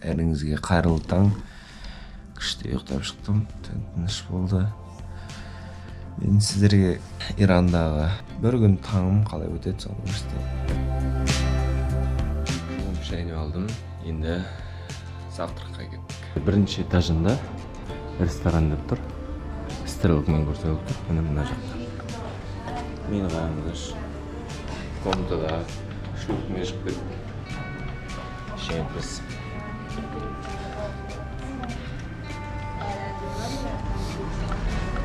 Бәріңізге қайырлы таң. Күшті ұйықтап шықтым, түн тыныш болды. Мен сіздерге Ирандағы бір күн таңым қалай өтеді, соны көрсетейін. Шайын алдым, енді завтракқа кеттік. Бірінші этажында ресторан деп тұр, стрелкамен көрсетіліп тұр. Міне, мына жақта. Мені қараңыздаршы, комнатада шлюпкамен шығып кеттік. Жеңіппіз.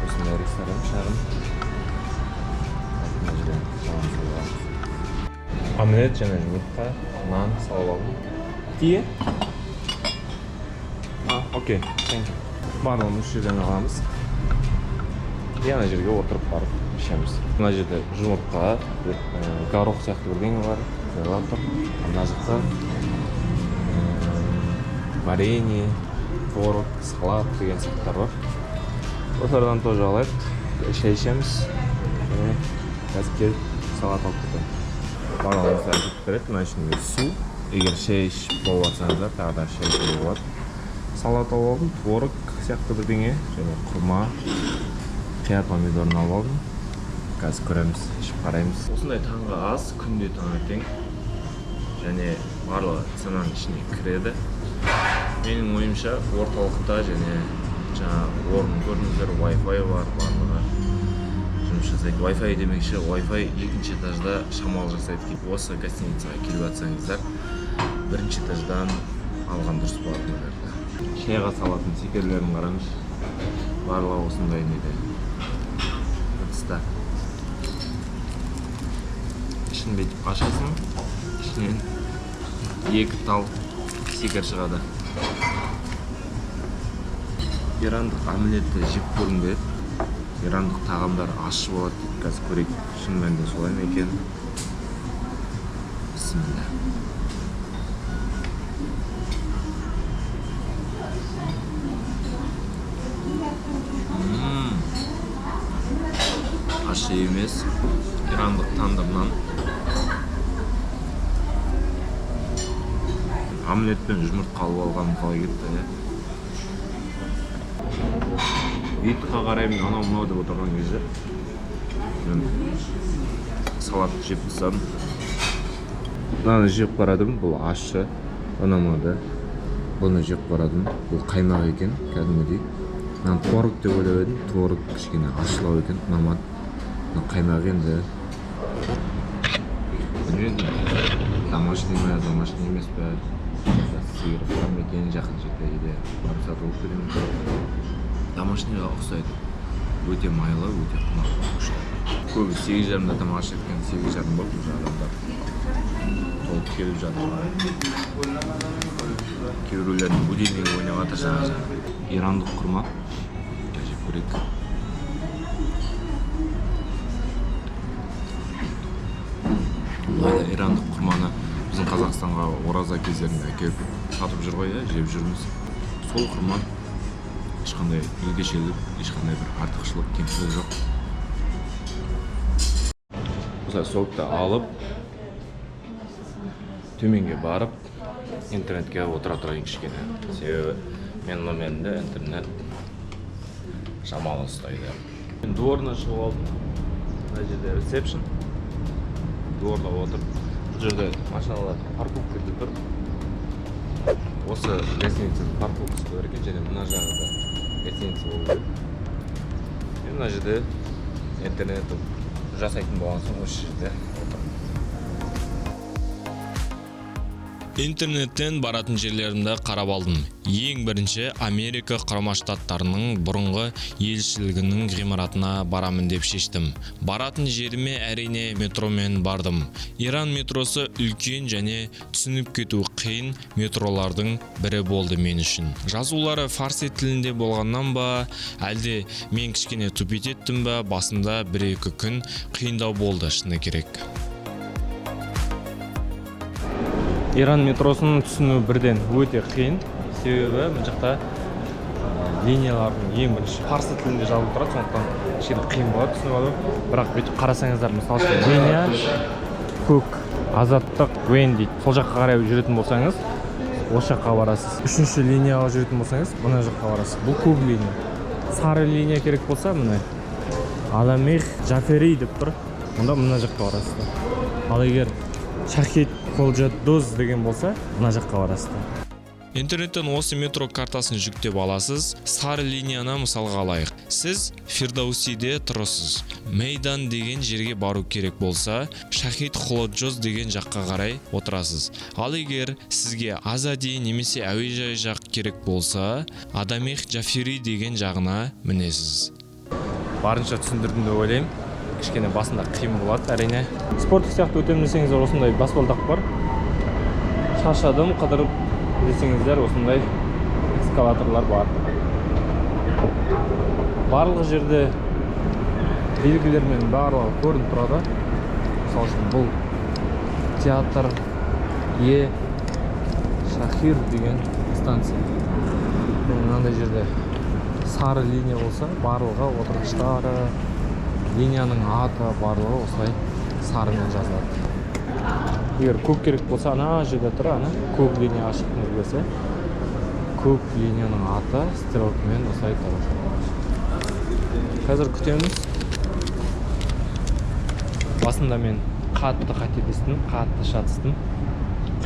Осындай ресторан, шағын. Мына жерден нан салып аламыз. Омлет және жұмыртқа, нан салып алдым. Тие? А, окей, thank you. Барлығын осы жерден аламыз и ана жерге отырып барып ішеміз. Мына жерде жұмыртқа, горох сияқты бірдеңе бар, сондайлар тұр. Мына жақта варенье, творог, салат деген сияқтылар бар. Осылардан тоже алайық, шай ішеміз және қазір келіп салат алып кетемін. Барлығын осылай әкеліп береді. Мына ішінде су, егер шай ішіп болып жатсаңыздар, тағы да шай ішуге болады. Салат алып алдым, творог сияқты бірдеңе және құрма, қияр, помидорын алып алдым. Қазір көреміз, ішіп қараймыз. Осындай таңғы ас күнде таңертең және барлығы ценаның ішіне кіреді, менің ойымша. Орталықта және жаңағы орын көрдіңіздер, Wi-Fi бар, барлығы жұмыс жасайды. Wi-Fi демекші, Wi-Fi екінші этажда шамалы жасайды екен. Осы гостиницаға келіп жатсаңыздар, бірінші этаждан алған дұрыс болады. Наверное, шайға салатын секерлерін қараңызшы, барлығы осындай неде, ыдыста. Ішін бүйтіп ашасың, ішінен екі тал секер шығады. Ирандық омлетті жеп көргім келеді. Ирандық тағамдар ащы болады дейді. Қазір көрейік, шын мәнінде солай ма екен. Бісміллә. Ащы емес. Ирандық тандыр нан. Омлет пен жұмыртқа алып алғаным қалай кетті, иә? Ютубқа қараймын, анау мынау деп отырған кезде мен салат жеп тастадым. Мынаны жеп қарадым, бұл ащы, ұнамады. Бұны жеп қарадым, бұл қаймақ екен кәдімгідей. Мынаны творог деп ойлап едім, творог кішкене ащылау екен, ұнамады. Мына қаймақ енді білмедім, домашний ма, домашний емес пе. Сиыр бар ма екен жақын жерде или барып сатып алып келемін. Домашнийға ұқсайды, өте майлы, өте құнарлы, күшті. Көбі 8:30-да тамақ ішеді екен. 8:30 болды, уже адамдар толып келіп жатыр. Кейбіреулердің будильнигі ойнап жатыр жаңағы. Ирандық құрма жеп көрейік. Былай да ирандық құрманы біздің Қазақстанға ораза кездерінде әкеліп сатып жүр ғой, иә, жеп жүрміз. Сол құрма, ешқандай өзгешелік, ешқандай бір артықшылық, кемшілік жоқ. Осылай сокты алып, төменге барып, интернетке отыра тұрайын кішкене, себебі менің номерімде интернет шамалы ұстайды. Мен дворына шығып алдым. Мына жерде ресепшн, дворда отырып. Бұл жерде машиналар парковкада тұр. Осы гостиницаның парковкасы бар екен және мына жағы да гостиница болу керек. Мен мына жерде интернет жасайтын болған соң, осы жерде отырмын. Интернеттен баратын жерлерімді қарап алдым. Ең бірінші Америка Құрама Штаттарының бұрынғы елшілігінің ғимаратына барамын деп шештім. Баратын жеріме, әрине, метромен бардым. Иран метросы үлкен және түсініп кету қиын метролардың бірі болды мен үшін. Жазулары фарси тілінде болғаннан ба, әлде мен кішкене тупить еттім ба, басында бір-екі күн қиындау болды, шыны керек. Иран метросын түсіну бірден өте қиын, себебі мына жақта линиялардың ең бірінші парсы тілінде жазылып тұрады, сондықтан кішкене қиын болады түсініп алу. Бірақ бүйтіп қарасаңыздар, мысалы үшін, линия көк, Азаттық, Вен дейді. Сол жаққа қарай жүретін болсаңыз, Осы жаққа барасыз. Үшінші линияға жүретін болсаңыз, мына жаққа барасыз. Бұл көк линия. Сары линия керек болса, міне, Адамех Джафери деп тұр, онда мына жаққа барасыздар. Ал егер Шахид Холджадоз деген болса, мына жаққа барасыздар. Интернеттен осы метро картасын жүктеп аласыз. Сары линияны мысалға алайық. Сіз Фирдаусиде тұрасыз. Мейдан деген жерге бару керек болса, Шахид Холоджоз деген жаққа қарай отырасыз. Ал егер сізге Азади немесе әуежай жақ керек болса, Адамех Джафери деген жағына мінесіз. Барынша түсіндірдім деп ойлаймын. Кішкене басында қиын болады, әрине. Спорттық сияқты өтемін десеңіздер, осындай баспалдақ бар. Шаршадым қыдырып десеңіздер, осындай эскалаторлар бар. Барлық жерде белгілермен барлығы көрініп тұрады. Мысалы үшін, бұл театр е Шахир деген станция. Міне, мынандай жерде сары линия болса, барлығы отырғыштары, линияның аты, барлығы осылай сарымен жазылады. Егер көк керек болса, ана жерде тұр. Ана көк линияға шыққыңыз келсе, көк линияның аты стрелкамен осылай тұр. Қазір күтеміз. Басында мен қатты қателестім, қатты шатыстым,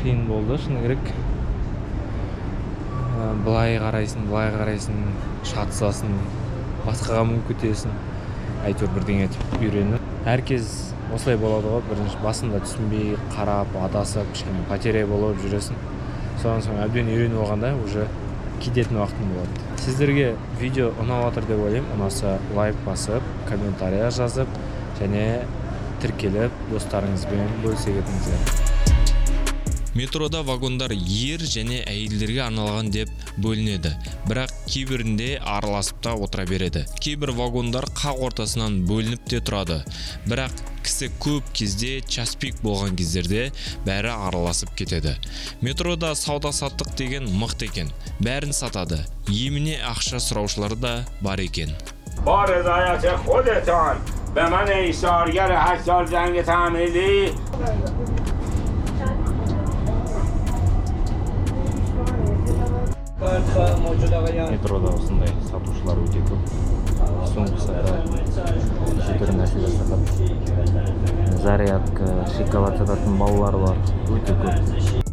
қиын болды, шыны керек. Былай қарайсың, былай қарайсың, шатысасың, басқаға мініп кетесің, әйтеуір бірдеңе етіп үйреніп. Әркез осылай болады ғой: бірінші басында түсінбей қарап, адасып, кішкене потеря болып жүресің. Содан соң әбден үйреніп алғанда, уже кететін уақытың болады. Сіздерге видео ұнап жатыр деп ойлаймын. Ұнаса, лайк басып, комментария жазып және тіркеліп, достарыңызбен бөлісе кетіңіздер. Метрода вагондар ер және әйелдерге арналған деп бөлінеді, бірақ кейбірінде араласып та отыра береді. Кейбір вагондар қақ ортасынан бөлініп те тұрады, бірақ кісі көп кезде, час пик болған кездерде бәрі араласып кетеді. Метрода сауда саттық деген мықты екен, бәрін сатады. Еміне ақша сұраушылар да бар екен. با رضایت خودتان به من ایثارگر 8 سال جنگ تحمیلی. Метрода осындай сатушылар өте көп. Соңғысы да неше түрлі нәрселер сатады: зарядка, шоколад сататын балалар бар, өте көп.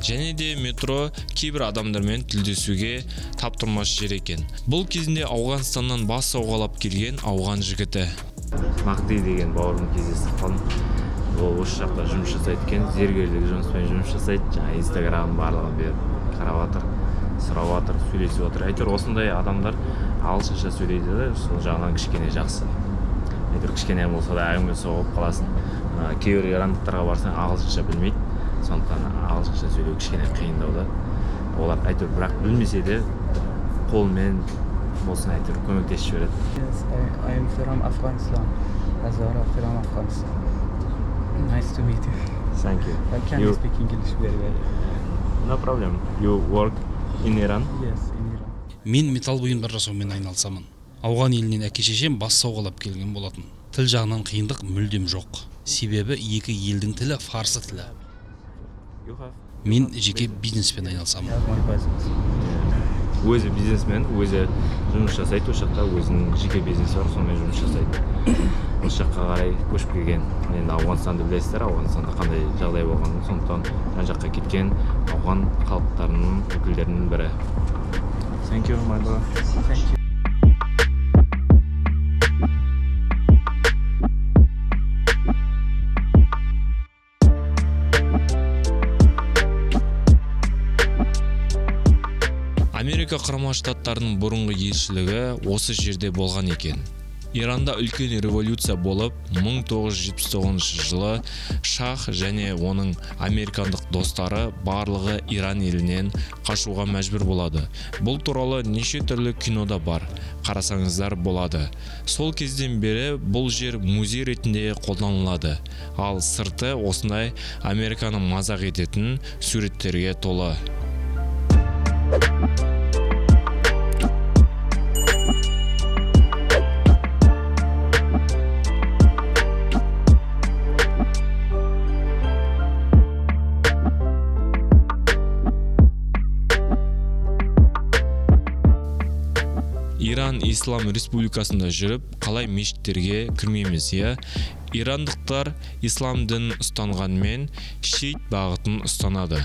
Және де метро кейбір адамдармен тілдесуге таптырмас жер екен. Бұл кезінде Ауғанстаннан бас сауғалап келген ауған жігіті. Мағди деген бауырым кездестіріп қалдым. Ол осы жақта жұмыс жасайды екен, зергерлік жұмыспен жұмыс жасайды. Жаңағы Инстаграм барлығын беріп, қарап жатыр, сұрап жатыр, сөйлесіп жатыр. Әйтеуір осындай адамдар ағылшынша сөйлейді да, сол жағынан кішкене жақсы, әйтеуір кішкене болса да әңгіме соғып қаласың. Кейбір ирандықтарға барсаң, ағылшынша білмейді, сондықтан ағылшынша сөйлеу кішкене қиындау да. Олар әйтеуір, бірақ білмесе де, қолмен болсын, әйтеуір көмектесіп жібереді. Yes, I am from Afghanistan. Hazara from Afghanistan. Nice to meet you. Thank you. I can speak English very well. No problem. You work in Iran? Yes, in Iran. Мен металл бұйымдар жасаумен айналысамын. Ауған елінен әке шешем бас сауғалап келген болатын. Тіл жағынан қиындық мүлдем жоқ, себебі екі елдің тілі фарсы тілі. You have Мен жеке бизнеспен айналысамын. I have my business. Өзі бизнесмен, өзі жұмыс жасайды осы жақта, өзінің жеке бизнесі бар, сонымен жұмыс жасайды. Осы жаққа қарай көшіп келген. Енді Ауғанстанды білесіздер, Ауғанстанда қандай жағдай болғанын, сондықтан жан жаққа кеткен ауған халықтарының өкілдерінің бірі. Thank you, my brother. Thank you. Америка Құрама Штаттарының бұрынғы елшілігі осы жерде болған екен. Иранда үлкен революция болып, 1979 жылы шах және оның американдық достары барлығы Иран елінен қашуға мәжбүр болады. Бұл туралы неше түрлі кинода бар, қарасаңыздар болады. Сол кезден бері бұл жер музей ретінде қолданылады. Ал сырты осындай Американы мазақ ететін суреттерге толы. Иран Ислам Республикасында жүріп, қалай мешіттерге кірмейміз, иә? Ирандықтар ислам дінін ұстанғанмен, шиит бағытын ұстанады.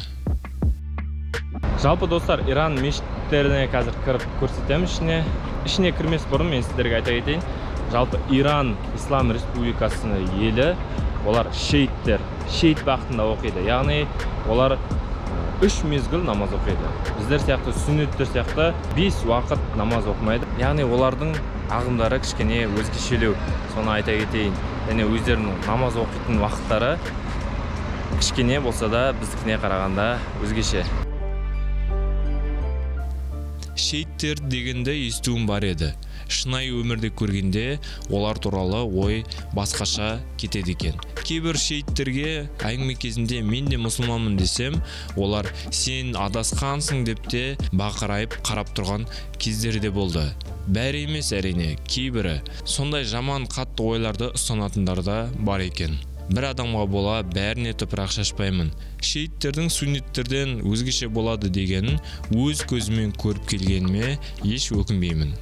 Жалпы, достар, Иран мешіттеріне қазір кіріп көрсетемін ішіне. Ішіне кірмес бұрын мен сіздерге айта кетейін. Жалпы, Иран Ислам Республикасының елі, олар шииттер, шиит бағытында оқиды. Яғни олар үш мезгіл намаз оқиды. Біздер сияқты, сүннеттер сияқты бес уақыт намаз оқымайды. Яғни олардың ағымдары кішкене өзгешелеу. Соны айта кетейін. Және өздерінің намаз оқитын уақыттары кішкене болса да, біздікіне қарағанда өзгеше. Шейіттер дегенді естуім бар еді. Шынайы өмірде көргенде олар туралы ой басқаша кетеді екен. Кейбір шейіттерге әңгіме кезінде мен де мұсылманмын десем, олар сен адасқансың деп те бақырайып қарап тұрған кездері де болды. Бәрі емес, әрине, кейбірі. Сондай жаман, қатты ойларды ұстанатындар да бар екен. Бір адамға бола бәріне топырақ шашпаймын. Шииттердің сүннеттерден өзгеше болады дегенін өз көзіммен көріп келгеніме еш өкінбеймін.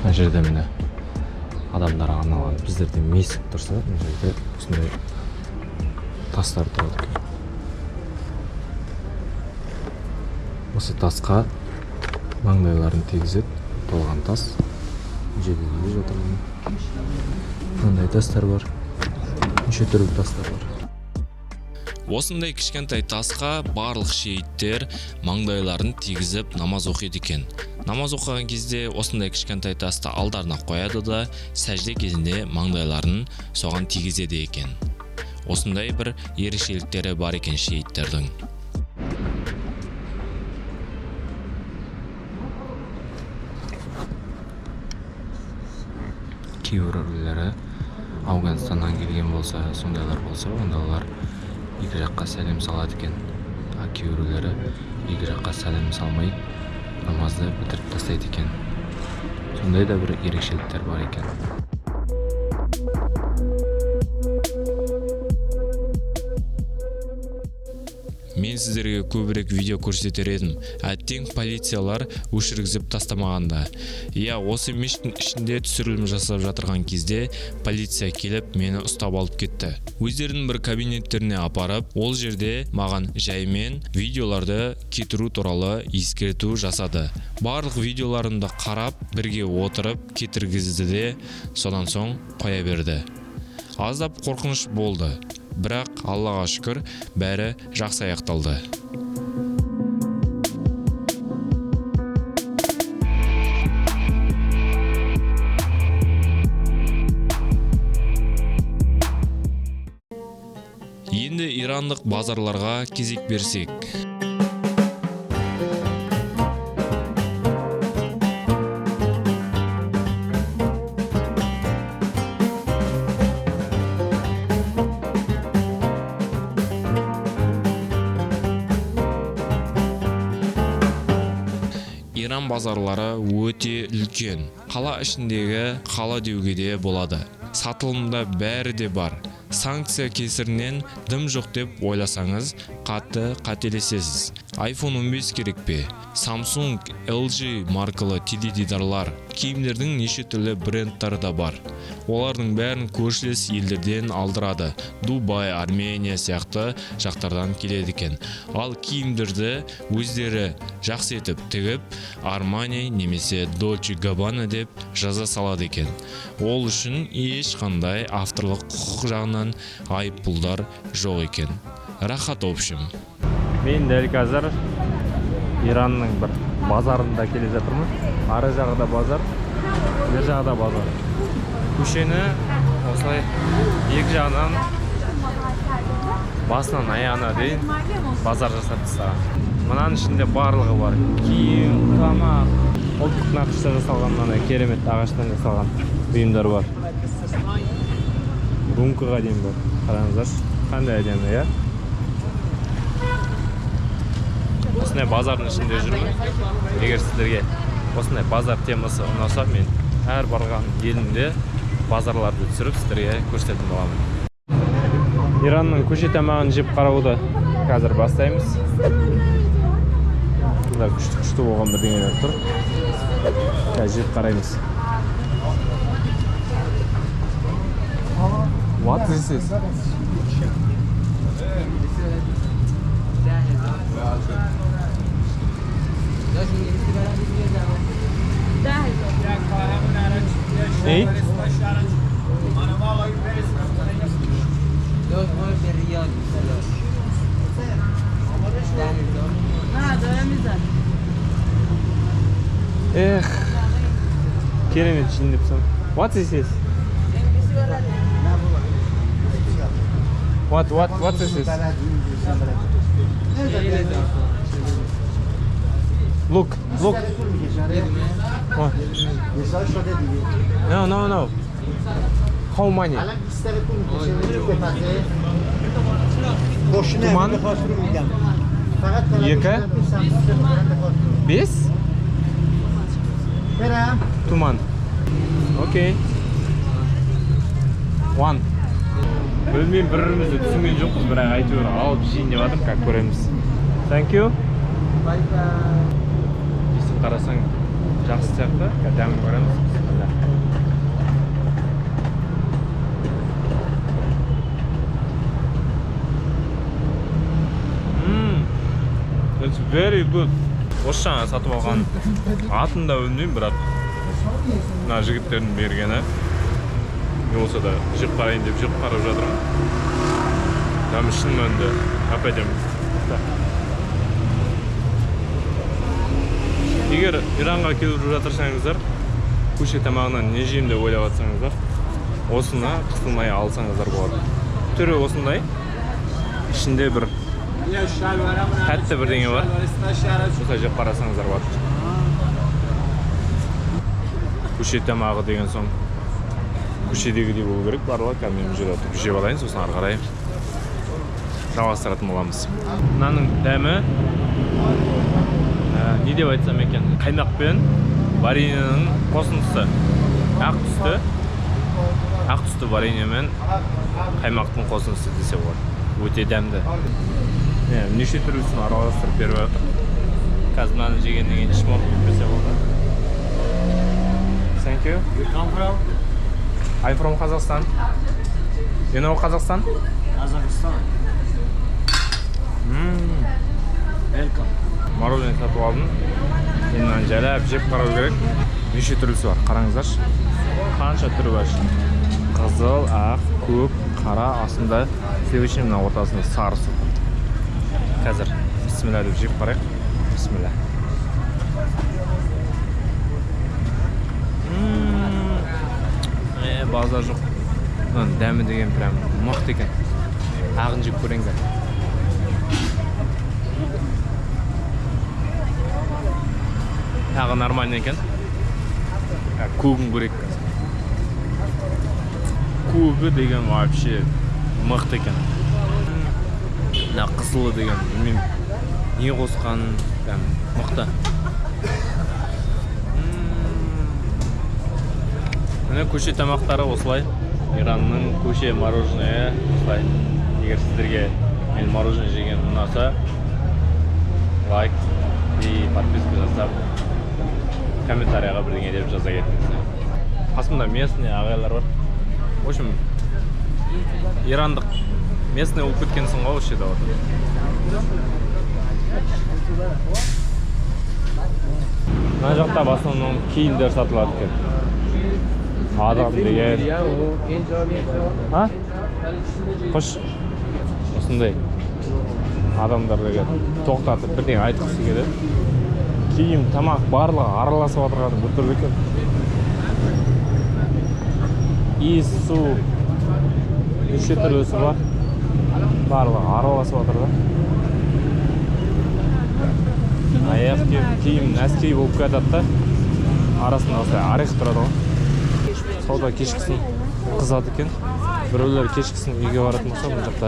Мына жерде, міне, адамдарға арналған, біздерде месік тұрса, мына жерде осындай тастар тұрады екен. Осы тасқа маңдайларын тигізеді, толған тас. Мына жерде де жатыр, мынандай тастар бар, неше түрлі тастар бар. Осындай кішкентай тасқа барлық шейіттер маңдайларын тигізіп намаз оқиды екен. Намаз оқыған кезде осындай кішкентай тасты алдарына қояды да, сәжде кезінде маңдайларын соған тигізеді екен. Осындай бір ерекшеліктері бар екен шейіттердің. Кейбіреулері Ауғанстаннан келген болса, сондайлар болса, онда олар екі жаққа сәлем салады екен. А кейбіреулері екі жаққа сәлем салмай, намазды бітіріп тастайды екен. Сондай да бір ерекшеліктер бар екен. Мен сіздерге көбірек видео көрсетер едім, әттең, полициялар өшіргізіп тастамағанда. Иә, осы мешіттің ішінде түсірілім жасап жатырған кезде полиция келіп, мені ұстап алып кетті. Өздерінің бір кабинеттеріне апарып, ол жерде маған жаймен видеоларды кетіру туралы ескерту жасады. Барлық видеоларымды қарап, бірге отырып кетіргізді де, содан соң қоя берді. Аздап қорқыныш болды, бірақ Аллаға шүкір, бәрі жақсы аяқталды. Енді ирандық базарларға кезек берсек. Иран базарлары өте үлкен. Қала ішіндегі қала деуге де болады. Сатылымда бәрі де бар. Санкция кесірінен дым жоқ деп ойласаңыз, қатты қателесесіз. iPhone 15 керек пе? Samsung, LG маркалы теледидарлар, киімдердің неше түрлі брендтары да бар. Олардың бәрін көршілес елдерден алдырады. Дубай, Армения сияқты жақтардан келеді екен. Ал киімдерді өздері жақсы етіп тігіп, Armani немесе Dolce Gabbana деп жаза салады екен. Ол үшін ешқандай авторлық құқық жағынан айыппұлдар жоқ екен. Рахат, в общем. Мен дәл қазір Иранның бір базарында келе жатырмын. Ары жағы да базар, бер жағы да базар. Көшені осылай екі жағынан, басынан аяғына дейін базар жасап тастаған. Мынаның ішінде барлығы бар. Киім, тамақ, ұлттық нақышта жасалған мынандай керемет ағаштан жасалған бұйымдар бар. Рюмкаға дейін бар. Қараңыздаршы, қандай әдемі, иә? Осындай базардың ішінде жүрмін. Егер сіздерге осындай базар темасы ұнаса, мен әр барған елімде базарларды түсіріп, сіздерге көрсететін боламын. Иранның көше тамағын жеп қарауды қазір бастаймыз. Мында күшті күшті болған бірдеңелер тұр. Қазір жеп қараймыз. What this is? Eight? نه داره میزنه. Эх, керемет жейін деп. What is this? What is this? Look, look. What? No, no, no. How many? Tuman? Екі? Бес? Туман. Окей. One. Білмеймін, бір бірімізді түсінген жоқпыз, бірақ әйтеуір алып жейін деп жатырмын, как көреміз. Thank you. Иісін қарасаң, жақсы сияқты. Қазір дәмін көреміз. Бисмилля. It's very good. Осы жаңа сатып алған, атын да білмеймін, бірақ мына жігіттердің бергені. Не болса да жеп қарайын деп жеп қарап жатырмын. Дәмі шын мәнінде әп әдемі. Егер Иранға келіп жатырсаңыздар, көше тамағынан не жеймін деп ойлап жатсаңыздар, осыны қысылмай алсаңыздар болады. Түрі осындай, ішінде бір тәтті бірдеңе бар. Осылай жеп қарасаңыздар болады. Көше тамағы деген соң көшедегідей болу керек барлығы. Қазір мен бұл жерде отырып жеп алайын, сосын ары қарай жалғастыратын боламыз. Мынаның дәмі, не деп айтсам екен, қаймақ пен вареньенің қосындысы. Ақ түсті варенье мен қаймақтың қосындысы десе болады. Өте дәмді. Міне, неше түрлісін араластырып беріп жатыр. Қазір мынаны жегеннен кейін ішім ауырып кетпесе болды. Thank you. You come from? I'm from Kazakhstan. You know Kazakhstan? Kazakhstan. Welcome. Мороженое сатып алдым. Енді мынаны жайлап жеп қарау керек. Неше түрлісі бар, қараңыздаршы. Қанша түрі бар ішінде. Қызыл, ақ, көк, қара, астында сливочный, мына ортасында сарысы тұр. Қазір бісміллә деп жеп қарайық. Бісміллә. Базар жоқ. Мынаның дәмі деген прям мықты екен. Ағын жеп көрейін қазір. Тағы нормально екен. Көгін көрейік қазір. Көгі деген вообще мықты екен. Мына қызылы деген білмеймін не қосқан, прям мықты. Міне, көше тамақтары осылай. Иранның көше мороженое осылай. Егер сіздерге мен мороженое жеген ұнаса, лайк и подписка жасап, комментарийға бірдеңе деп жаза кетіңіздер. Қасымда местный ағайлар бар. В общем, ирандық местный болып кеткенсің ғой осы жерде отырып. Мына жақта в основном киімдер сатылады екен. Адам деген. А? Қош. Осындай адамдар деген тоқтатып бірдеңе айтқысы келеді. Киім, тамақ барлығы араласып отырғаны біртүрлі екен. Иіс, су, неше түрлісі бар. Барлығы араласып отыр да. Аяқ киім, киім, носки болып кетеді да. Арасында осылай орех тұрады ғой. Сауда кешкісін қызады екен. Біреулер кешкісін үйге баратын болса, мына жақта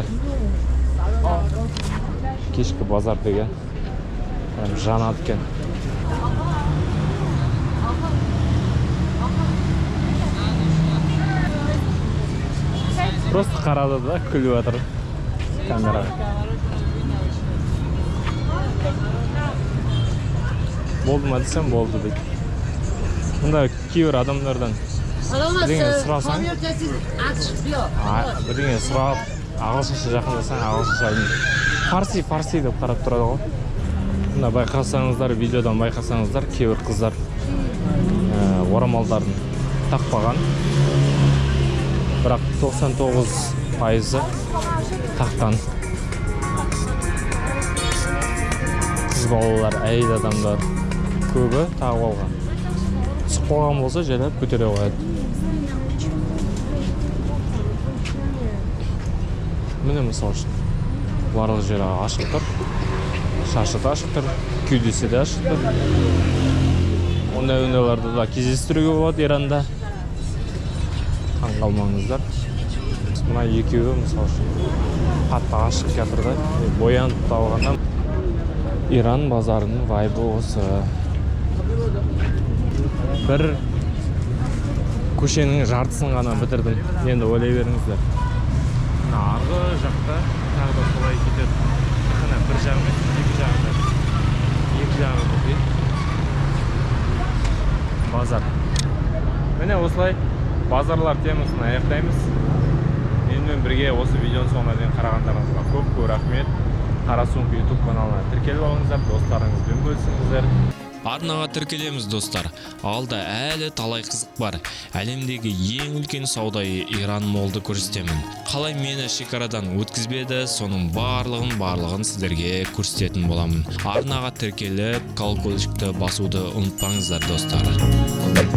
кешкі базар деген прям жанады екен. Просто қарады да күліп жатыр камераға. Болды ма десем, болды дейді. Мында кейбір адамдардан бірдеңе сұрасаң, бірдеңе сұрап, ағылшынша жақындасаң, ағылшынша білмейді. Фарси, фарси деп қарап тұрады ғой. Мына байқасаңыздар, видеодан байқасаңыздар, кейбір қыздар орамалдарын тақпаған, бірақ 99%-ы таққан. Қыз балалар, әйел адамдар көбі тағып алған. Түсіп қалған болса, жайлап көтере қояды. Міне, мысалы үшін, барлық жері ашық тұр, шашы да ашық тұр, кеудесі де ашық тұр. Ондайларды да кездестіруге болады Иранда, таңқалмаңыздар. Мына екеуі, мысалы үшін, қатты ашық келатыр да, боянып та алғаннан. Иран базарының вайбы осы. Бір көшенің жартысын ғана бітірдім, енді ойлай беріңіздер, мына арғы жақта тағы да солай кетеді. Тек қана бір жағы емес, екі жағы да, екі жағы бүкіл базар. Міне, осылай базарлар темасын аяқтаймыз. Менімен бірге осы видеоның соңына дейін қарағандарыңызға көп көп рахмет. Қара сумка Ютуб каналына тіркеліп алыңыздар, достарыңызбен бөлісіңіздер. Арнаға тіркелеміз, достар. Алда әлі талай қызық бар. Әлемдегі ең үлкен сауда үйі Иран Молды көрсетемін. Қалай мені шекарадан өткізбеді, соның барлығын сіздерге көрсететін боламын. Арнаға тіркеліп, колокольчикті басуды ұмытпаңыздар, достар.